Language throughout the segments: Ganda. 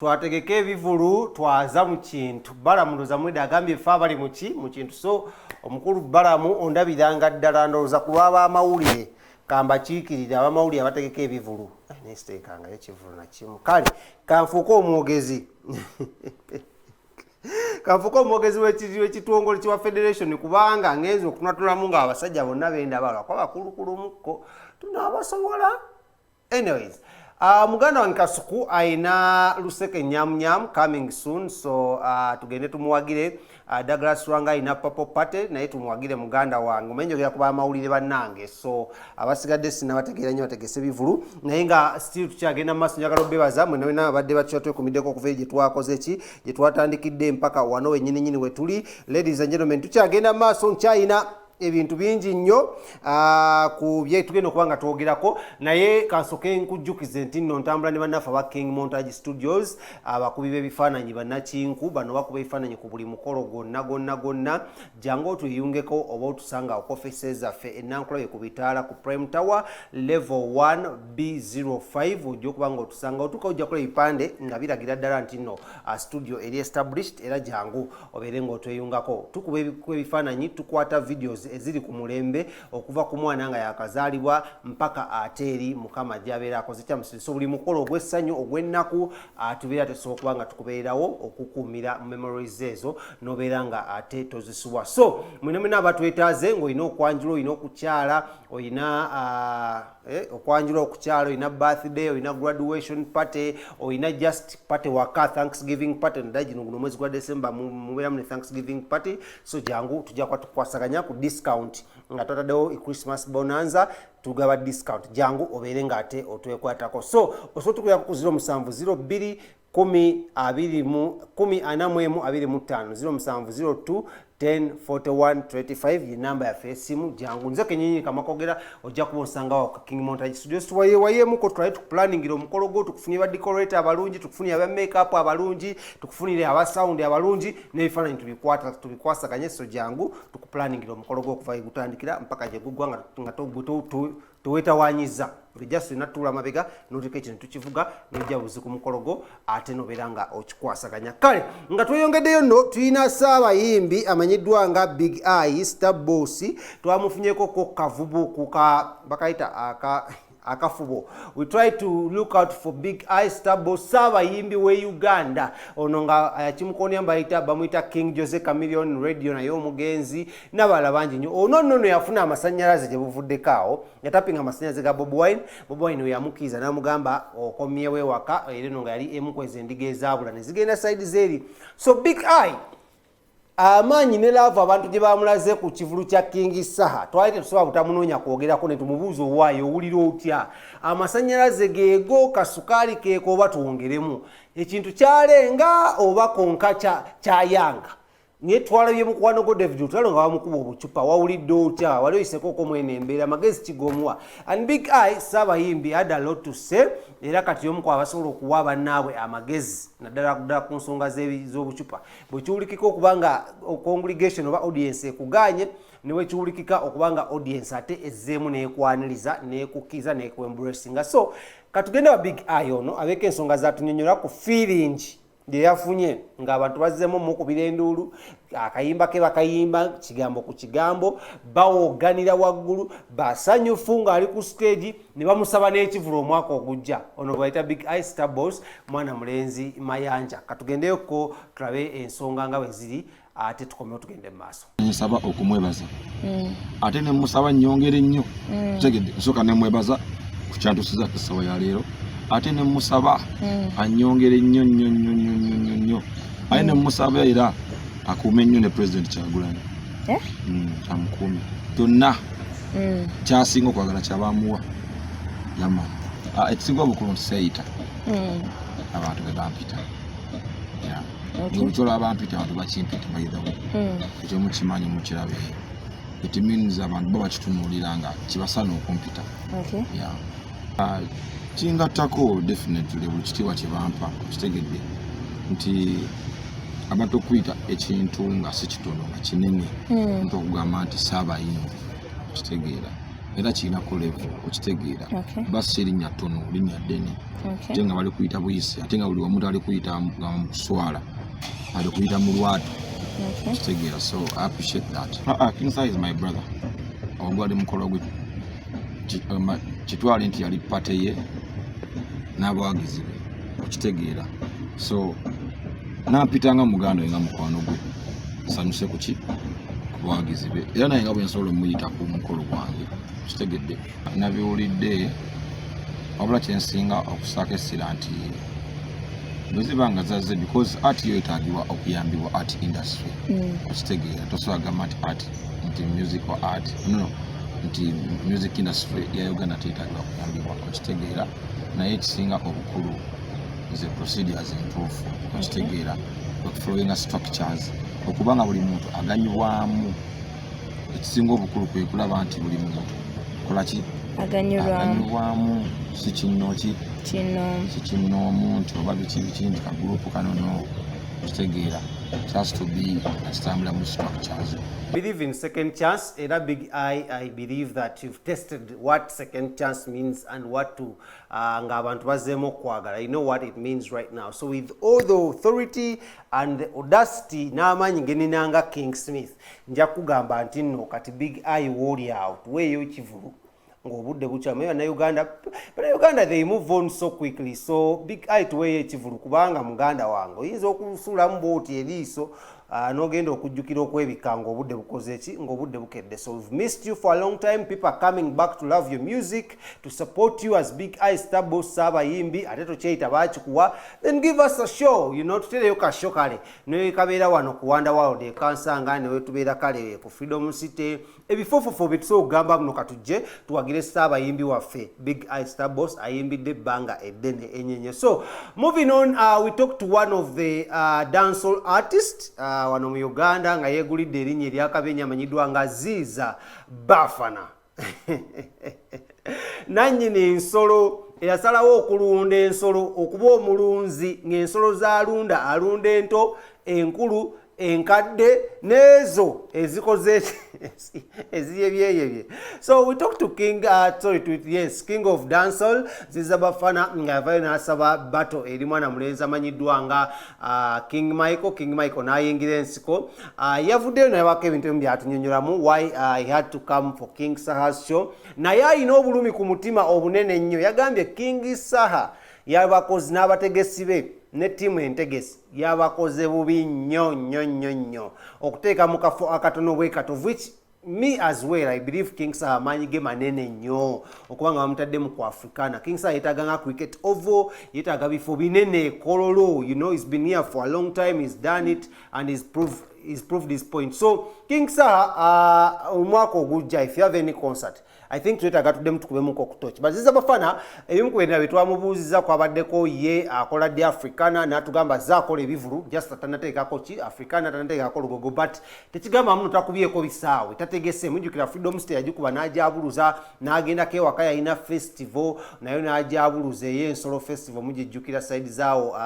Twategeka ebivulu, twaza mu kintu. Balamu ndoza mwida agambye fe abali muki mu kintu. So omukulu Balamu ondabiranga ddala, ndowooza ku lw'abamawulire kambakiikirire, abamawulire abategeka ebivulu. Eh, naye siteekangayo kivulu nakimu. Kale kanfuuke omwogezi, kanfuuke omwogezi w'ekitongole kiwa federation, kubanga ngenza okutunatulamu nga abasajja bonna bendaba lwakuba bakulukulumukko tunaabasobola. Anyways, muganda wange Kasuku ayina luseke nyamunyamu coming soon, so tugende tumuwagire. Douglas Rwanga ayina Papo Party, naye tumuwagire muganda wange. Omanyi njogera ku bamawulire bannange, so abasigadde sinabategeera nnyo bategese bivulu, naye nga still tukyagenda mu maaso. Njagala obebaza mwena wena abadde bakya twekumiddeko okuva eri gye twakoze ki, gye twatandikidde mpaka wano wennyini nyini we tuli. Ladies and gentlemen, tukyagenda mu maaso, nkyayina ebintu bingi nnyo ku bye tugenda okuba nga twogerako, naye kansoke nkujjukize nti nno ntambula ne bannaffe aba King Montage Studios, abakubi b'ebifaananyi bannakinku. Bano bakuba ebifaananyi ku buli mukolo gwonna gwonna gwonna. Jangu otweyungeko oba otusanga offices zaffe enankulabe ku bitaala ku Prime Tower, level 1 B05. Ojja okuba nga otusanga, otuuka ojja kola ebipande nga biragira ddala nti nno studio eri established, era jangu obeere ng'otweyungako. Tukuba ebifaananyi, tukwata videos eziri ku mulembe okuva ku mwana nga yakazaalibwa mpaka ate eri Mukama gy'abeera akoze kyamusiri. So buli mukolo ogw'essanyu, ogw'ennaku, tubeera tetusobola okuba nga tukubeererawo okukuumira memories ezo n'obeera nga ate tozisubwa. So mwena mwena abatwetaaze ng'olina okwanjula, olina okukyala, olina okwanjula, okukyala, olina birthday, olina graduation party, olina just party waka, thanksgiving party, naddala gino guno omwezi gwa December mubeeramu ne thanksgiving party. So jangu, tujja kuba tukwasaganya ku discount nga twataddewo Christmas bonanza, tugaba discount. Jangu obeere ng'ate otwekwatako. So osobola tukulira ku 07 02 10 20 10 41 25, 07 02 10 41 25 ye namba yaffe esimu. Jangu, nze kenyinyi kamakogera, ojja kuba osangawo ku King Montage Studios. Tuwayewayemuko, tulabe tukuplaningira omukolo gwo, tukufunire ba decorator abalungi, tukufunire aba makeup abalungi, tukufunire aba sound abalungi, n'ebifaananyi tubikwata tubikwasaganye. So jangu tukuplaningira omukolo gwo okuva gutandikira mpaka gye guggwa nga tewetawanyiza. Just olina tuula mabega noteeka ekintu tukivuga nojja buzi ku mukolo gwo ate nobeera nga okikwasaganya. Kale nga tweyongeddeyo nno, tulina Saabayimbi amanyiddwa nga Big Eye Star Boss. Twamufunyeko ko kavubu kuka bakayita aka akafubo. We try to look out for Big Eye Star Boss, Saabayimbi we Uganda ono nga kimukonya bayita bamuyita King Jose Chameleone Radio, naye omugenzi n'abalala bangi nnyo. Ono nno no yafuna amasannyalaze gye buvuddeko awo, yatapinga amasannyalaze ga Bobi Wine. Bobi Wine we yamukkiriza n'amugamba okomyewo ewaka, era eno nga yali emu kwezi endiga ezaabula ne zigenda side zeeri. So Big Eye, amaanyi ne love abantu gye bamulaze ku kivulu kya King Saha, twali tetusobola butamunoonya kwogerako ne tumubuuza, owaayo owulira otya? Amasannyalaze geego, kasukaali keeko, oba twongeremu ekintu kyalenga oba konka kyayanga? Naye twalabye mukwano gwo David Lutalo nga bamukuba obucupa. Wawulidde otya? Wali oyisekooko mwene embeera? Amagezi kigomuwa? And Big Eye Saabayimbi had a lot to say, era kati omu ku abasobola okuwa bannaabwe amagezi, naddala ddala ku nsonga z'obucupa, bwe kiwulikika okuba nga congregation oba audience ekuganye, ne bwe kiwulikika okuba nga audience ate ezzeemu n'ekwaniriza n'ekukkiriza n'ekuembracinga. So katugende wa Big Eye ono abeeko ensonga zatunyonyola ku feeling gye yafunye ng'abantu bazzeemu mukubira enduulu, akayimba ke bakayimba kigambo ku kigambo, bawoganira waggulu, basanyufu ng'ali ku stage, ne bamusaba n'ekivulu omwaka ogujja. Ono gwe bayita Big Eye Star Boss, mwana mulenzi Mayanja. Katugendeyoko tulabe ensonga nga bwe ziri, ate tukomewo tugende mu maaso. Nsaba okumwebaza ate nemusaba nyongere nnyo. Tegedde, nsooka nemwebaza ku kyantusiza ku ssaawa ya leero, ate nemusaba anyongere nnyo nnyo nnyo nnyo nnyo nnyo nnyo, ate nemusaba era akuume nnyo ne President Kyagulanyi. Eh? Amukuume kyonna kyasinga okwagala kyabamuwa yama. Ah, ekisinga obukulu nti seeyita, abantu be bampita. Yeah. Olukyola bampita, abantu bakimpita by the way. Ekyo mukimanyi, mukirabe, it means abantu bo bakitunuulira nga kibasaana okumpita. Yeah. Ah, kingattako definitely buli kitiibwa kye bampa. Okitegedde nti abantu okuyita ekintu nga si kitono nga kinene, omuntu okugamba nti Saabayimbi, okitegeera. Era kirinako level, okitegeera? Okay. Basi erinnya ttono, linnya ddene, ate nga bali kuyita buyisi, ate nga buli omuntu ali kuyita nga mukuswala, ali kuyita mu lwatu. Kitegeera? So I appreciate that. King Saha is my brother. Ogwali mukolo gwe kitwale nti yali party ye n'abawagizi be, okitegeera? So nampita nga muganda we, nga mukwano gwe, nsanyuse kuki ku bawagizi be, era naye nga bwe nsobola omuyita ku mukolo gwange, kitegedde? Nabiwulidde, wabula kyensinga okusaako essira nti bwe ziba nga zazze, because art yo yetaagibwa okuyambibwa, art industry. Okitegeera? Tosobola gamba nti art, nti musical art, no, nti music industry ya Uganda teyetaagibwa kuyambibwa, okitegeera? Naye ekisinga obukulu ze procedures entuufu, okitegeera? Okufollowinga structures, okuba nga buli muntu aganyubwamu. Ekisinga obukulu kwe kulaba nti buli muntu kolaki? Aganyulwamu. Aganyubwamu, si kinooki. Kino. Si kinoomu nti oba biki biki nti kagurupu kano, no, okitegeera? It has to be nga kitambula mu structures. Believe in second chance. Era Big Eye, I believe that you've tested what second chance means and what to ng'abantu bazzeemu okwagala. You know what it means right now. So with all the authority and the audacity n'amaanyi geninanga King Smith, nja kugamba nti nno kati Big Eye wooli awo, tuweeyo ekivulu ng'obudde bukyamu. Bannayuganda, they move on so quickly. So Big Eye, tuweeyo ekivulu, kubanga muganda wange oyinza okusuulamu bwoti eriiso, n'ogenda okujjukira okwebikka ng'obudde bukoze ki? Ng'obudde bukedde. So we've missed you for a long time. People are coming back to love your music, to support you as Big Eye Star Boss, Saabayimbi. Ate tokyeyita, baakikuwa. Then give us a show, tutereyo ka show kale ne kabeera wano ku Wanda World ekansanga, newe tubeera kale ku Freedom City, ebifofofo bye tusobola okugamba muno. Katujje tuwagire Saabayimbi waffe Big Eye Star Boss, ayimbidde ebbanga eddene enyenye. So moving on, we talked to one of the dancehall artist wano mu Uganda nga yeegulidde erinnya eryakabenya, amanyiddwa nga Ziza Bafana, nannyini ensolo, eyasalawo okulunda ensolo, okuba omulunzi ng'ensolo z'alunda, alunda ento, enkulu, enkadde n'ezo ezikoze eziyebyeyebye. So we talk to king, sorry, to, yes, king of dancehall Ziza Bafana, nga yavayo n'asaba battle eri mwana mulenzi amanyiddwa nga King Michael. King Michael n'ayingira ensiko. Yavuddeyo nayabako ebintu ebimu byatunyonyolamu why he had to come for King Saha's show, naye alina obulumi ku mutima obunene ennyo. Yagambye King Saha yabakozi n'abategesi be ne ttiimu entegesi yabakoze bubi nnyo nnyo nnyo nnyo okuteeka mu kafo akatono bwe kato, which me as well I believe King Saha amaanyi ge manene nnyo okuba nga bamutadde mu ku Africana. King Saha yeetaaga nga Cricket Oval, yeetaaga bifo binene, Kololo. He's been here for a long time, he's done it and he's proved his point. So King Saha, omwaka ogujja, if you have any concert, I think twetaaga tuddemu tukubemuko okutoki. Ba Ziza Bafana, ebimu ku bintu bye twamubuuziza kwabaddeko ye akola ddi Africana, n'atugamba ze akola ebivulu, just tanateekako ki Africana, tanateekako Lugogo, but tekigamba muno takubyeko bisaawe, tategese. Mujjukira Freedom City yagikuba n'ajabuluza, n'agendako ewaka, yalina festival nayo n'ajabuluza, ey'ensolo festival, mugijjukira side zaawo,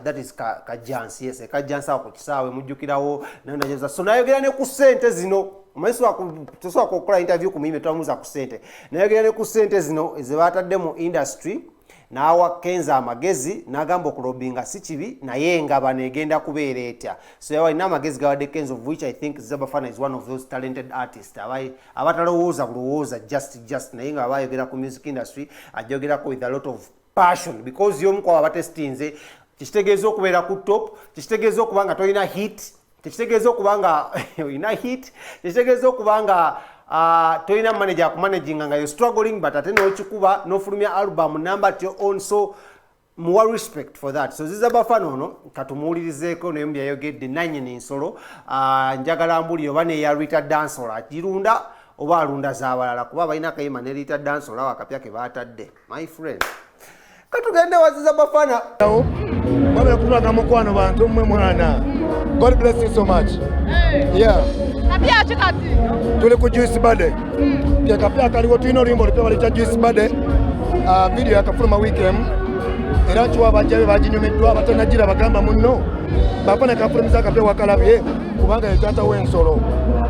that is Kajansi, yes, Kajansi awo ku kisaawe mujjukirawo nayo najaza. So nayogera ne ku ssente zino. Omanyi tosobola kukola interview ku muyimbi twamuza ku ssente. Nayogera ne ku ssente zino ze batadde mu industry, n'awa Kenza amagezi, n'agamba okulobinga si kibi, naye nga bano egenda kubeera etya. So yawalina amagezi gawadde Kenza, of which I think Ziza Bafana is one of those talented artists abatalowooza bulowooza just, naye nga bayogera ku music industry, ajogerako with a lot of passion, because y'omu kwabo abatestinze tekitegeeza okubeera ku top, tekitegeeza okuba nga tolina hit, tekitegeeza okuba nga olina hit, tekitegeeza okuba nga tolina manager akumanaginga, nga you struggling, but ate n'okikuba n'ofulumya album number at your own. So muwa respect for that. So Ziza Bafana ono katumuwulirizeeko naye byayogedde, nannyini nsolo. Njagala mbuli oba neya Rita Dancehall agirunda oba alunda z'abalala, kuba balina akayima ne Rita Dancehall awo akapya ke baatadde. My friend, katugende wa Ziza Bafana. Mwabera kutulaga mukwano, bantu mmwe mwana. God bless you so much. Yeah. Kapya ki kati? Tuli ku Juice Body. Ke kapya kaliwo, tulina oluyimba olupya balita Juice Body. Video yakafuluma week emu. Era nkiwa abajja be baginyumiddwa, abatanagira bagamba munno bafana kafulumiza akapya wakalabye, kubanga ye taata w'ensolo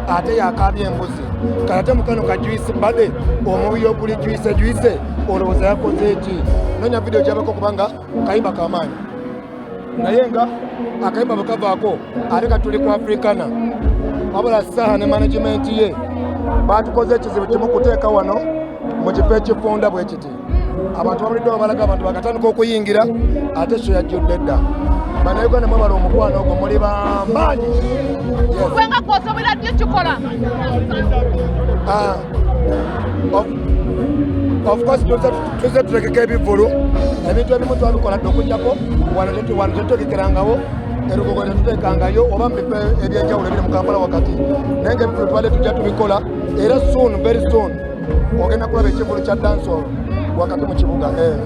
ate yakabye embuzi. Kati ate mukano ka Juice Body, omubiri oguli juice juice, olowooza yakoze eki? Nonya vidiyo gyabako, kubanga kayimba kamaanyi. Naye nga akayimba bwe kavaako, ate katuli ku Africana. Wabula Saha ne management ye batukoze ekizibu kimu, kuteeka wano mu kifo ekifunda bwe kiti. Abantu babulidde babalaga, abantu bakatandika okuyingira, ate show yajjudde dda. Bannayuganda, mwebala omukwano ogwo, muli bamaanyi. Yes. Gwe nga gwosobola ddi kikola? Ah, of course tuze tutegeka ebivvulu. Ebintu ebimu twabikola dde, okujjako wano tetutegekerangawo, erugogo tetutekangayo oba mu bifo ebyenjawulo ebiri mu Kampala wakati. Naye nga ebivvulu tubadde tujja tubikola, era soon, very soon, ogenda kulaba ekivvulu kya dancehall wakati mu kibuga, eh.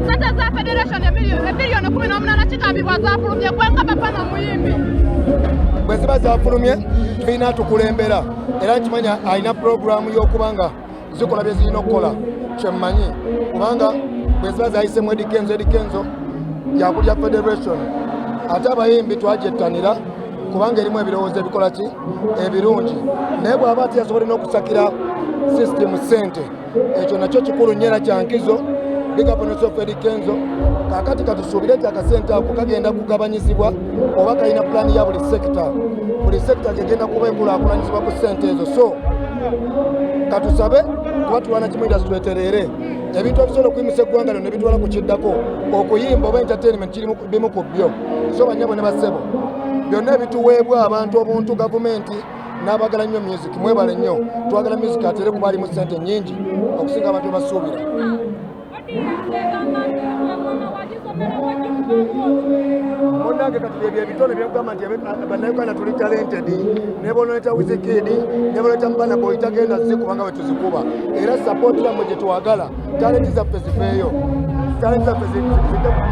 Sente za federation 18 biliyoni kigambibwa zafulumye. Gwe nga Bafana omuyimbi? Bwe ziba zafulumye, tulina tukulembera, era nkimanya alina puroguramu y'okuba nga zikola bye zirina okukola. Kyemmanyi, kubanga bwe ziba zayisemu Eddy Kenzo, Eddy Kenzo yakulya federation, ate abayimbi twagyettanira kubanga erimu ebirowoozo ebikola ki ebirungi. Naye bw'aba ate yasobole n'okusakira system sente, ekyo nakyo kikulu nnyo era kyankizo. Big up on yourself, Eddy Kenzo. Kakati katusuubire nti akasente ako kagenda kugabanyizibwa oba kalina pulaani ya buli sector, buli sector gegenda kuba enkulaakulanyizibwa ku sente ezo. So katusabe, kuba tulwana kimu, industry etereere, ebintu ebisobola okuyimusa eggwanga lyo ne bitwala ku kiddako. Okuyimba oba entertainment kiri bimu ku byo. So bannyabo ne bassebo, byonna ebituweebwa abantu obuntu, gavumenti n'abagala nnyo music, mwebale nnyo. Twagala music atere kuba alimu sente nnyingi okusinga abantu bebasuubira. Munnange, kati byebyo ebitone byekugamba nti Bannayuganda tuli talented. Nebonoleta Wizkid, nebonoleta Burna Boy, tagenda zikuba nga bwe tuzikuba. Era support yammwe gye twagala, talenti zaffe zifeeyo, talenti zaffe zidde.